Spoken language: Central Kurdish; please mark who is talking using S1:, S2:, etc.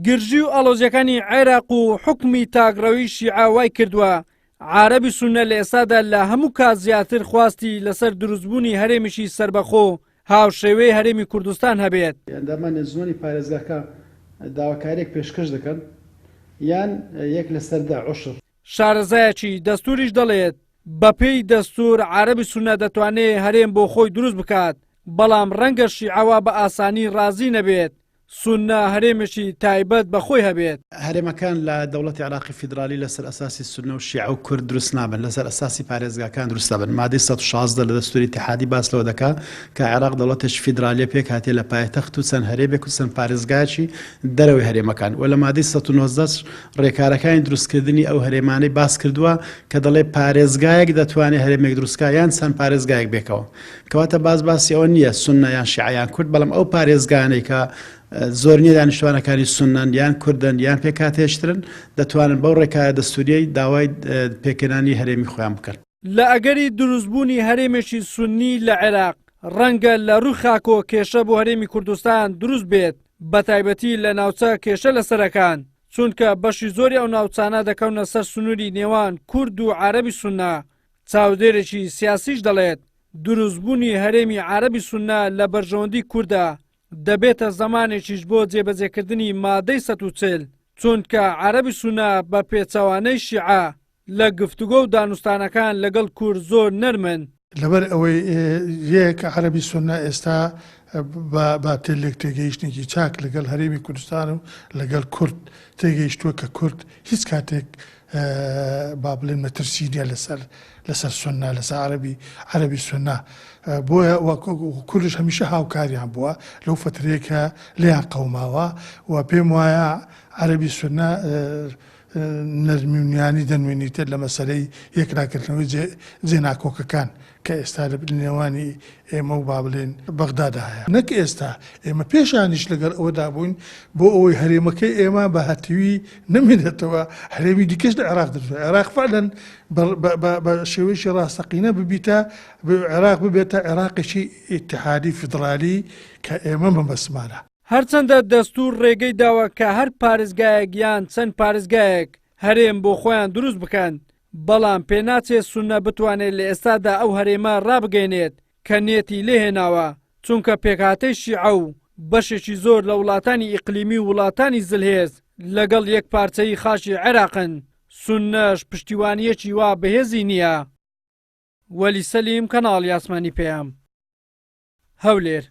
S1: گرژی و ئاڵۆزییەکانی عێراق و حوکمی تاکڕەوی شیعە وای کردووە عارەبی سوننە لە ئێستادا لە هەموو کات زیاتر خواستی لەسەر دروستبوونی هەرێمیی سەربەخۆ هاوشێوەی هەرێمی کوردستان هەبێت.
S2: ئەندامانی ئەنجومەنی پارێزگاکە داواکارییەک پێشکەش دەکەن یان یەک لەسەر دە، عشر.
S1: شارەزایەکی دەستووریش دەڵێت، بەپێی دەستوور عارەبی سوننە دەتوانێت هەرێم بۆ خۆی دروست بکات، بەڵام ڕەنگە شیعە وا بە ئاسانی ڕازی نەبێت سوننە هەرێمێکی تایبەت بە خۆی هەبێت.
S2: هەرێمەکان لە دەوڵەتی عێراقی فیدرالی لەسەر ئەساسی سوننە و شیعە و کورد دروست نابن، لەسەر ئەساسی پارێزگاکان دروست دەبن. مادەی 116 لە دەستووری ئیتیحادی باس لەوە دەکا کە عێراق دەوڵەتێکی فیدرالیە پێکهاتیە لە پایتەخت و چەند هەرێمێک و چەند پارێزگایەکی دەرەوەی هەرێمەکان و لە مادەی 119 ڕێکارەکانی دروستکردنی ئەو هەرێمانەی باس کردووە کە دەڵێ پارێزگایەک دەتوانێ هەرێمێک دروست کا یان چەند پارێزگایەک بێکەوە. کەواتە باس باسی ئەوە نییە سوننە یان شیعە یان کورد، بەڵام ئەو پارێزگانەی کە زۆرینەی دانیشتوانەکانی سوننەن یان کوردن یان پێکهاتەیەکی ترن دەتوانن بەو ڕێکارە دەستوورییەی داوای پێکهێنانی هەرێمی خۆیان بکەن.
S1: لە ئەگەری دروستبوونی هەرێمێکی سوننی لە عێراق، ڕەنگە لە ڕووی خاکەوە کێشە بۆ هەرێمی کوردستان دروست بێت، بەتایبەتی لە ناوچە کێشە لەسەرەکان، چونکە بەشی زۆری ئەو ناوچانە دەکەونە سەر سنووری نێوان کورد و عەرەبی سوننە، چاودێرێکی سیاسیش دەڵێت، دروستبوونی هەرێمی عەرەبی سوننە لە بەرژەوەندی کوردە، دەبێتە زەمانێکیش بۆ جێبەجێکردنی مادەی 140، چونکە عەرەبی سوننە بە پێچەوانەی شیعە لە گفتوگۆ و دانوستانەکان لەگەڵ کورد زۆر نەرمن.
S3: لەبەر ئەوەی یەک عەرەبی سوننە ئێستا بە لێکتێگەیشتنێکی چاک لەگەڵ هەرێمی کوردستان و لەگەڵ کورد تێگەیشتووە کە کورد هیچ کاتێک با بڵێن مەترسی نییە لەسەر لەسەر سوننە لەسەر عەرەبی عەرەبی سوننە بۆیە کوردش هەمیشە هاوکاریان بووە لەو فترەیە کە لێیان قەوماوە و پێم وایە عەرەبی سوننە نەرمی و نیانی دەنوێنیتر لە مەسەلەی یەکلاکردنەوەی جێ جێناکۆکەکان کە ئێستا لە نێوانی ئێمە و با بڵێین بەغدادا هەیە. نەک ئێستا، ئێمە پێشانیش لەگەڵ ئەوەدا بووین بۆ ئەوەی هەرێمەکەی ئێمە بە هەتیوی نەمێنێتەوە، هەرێمی دیکەش لە عێراق دروست بێت. عێراق فعلەن بە شێوەیەکی ڕاستەقینە ببیتە عێراق ببێتە عێراقێکی ئیتیحادی فیدڕالی کە ئێمە مەبەستمانە.
S1: هەرچەندە دەستوور ڕێگەی داوە کە هەر پارێزگایەک یان چەند پارێزگایەک هەرێم بۆ خۆیان دروست بکەن، بەڵام پێناچێت سوننە بتوانێت لە ئێستادا ئەو هەرێمە ڕابگەیەنێت کە نێتی لێهێناوە، چونکە پێکهاتەی شیعە و بەشێکی زۆر لە وڵاتانی ئیقلیمی و وڵاتانی زلهێز لەگەڵ یەکپارچەیی خاکی عێراقن، سوننەش پشتیوانییەکی وا بەهێزی نییە. وەلی سەلیم، کەناڵی ئاسمانی پەیام، هەولێر.